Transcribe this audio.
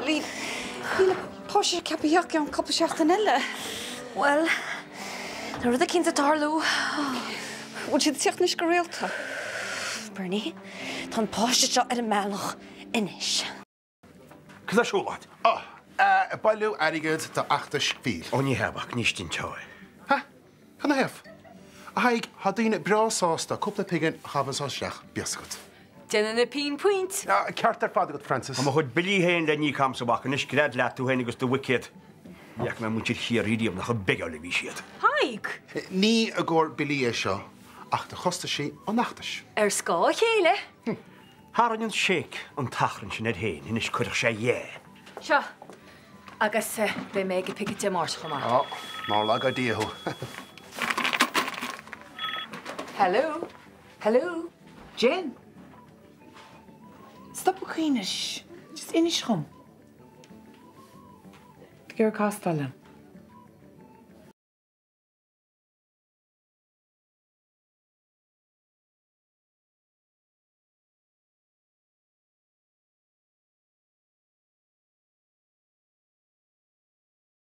Marlene, níl an páiste seo ceaptha a theacht i gceann cúpla seachtain eile. Bhuel, tá rud eicínt ag tarlú. Bhfuil siad ag tíocht anois go rialta? Bernie, tá an páiste seo ar an mbealach anois. Cad tá ar siúl agat? Ó, ag bailiú airgid d'fheachtas Phil. Ó ní hea, mhac, ní stinteáil. Ha? Cad 'na thaobh? A Thaidhg, tá daoine breá sásta cúpla pingin a chaitheamh anso isteach, bíodh 's agat. Déanann na pinn puint. Ceart ar fad agat, Frances. Tá mo chuid billí féin le n-íoc a'msa, a mhac, anois gread leat tú féin agus do bhuicéad. Ní fhaca mé muintir Chiarraí riamh nach ag beigeáil a bhí siad. Tadhg! Ní i gcomhair billí é seo ach do chostaisí an fheachtais. Ar scáth a chéile. Tharraing an Sheik an t-achrann sin air féin, anois cuirfeadh sé dhe. Seo. Agus beidh mé ag an picket Dé Máirt chomh maith. Á, nár laga Dia thú. Hello? Hello? Jen? Stop ag caoineadh. Just inis dhom. Tá tú ag iarraidh castáil liom.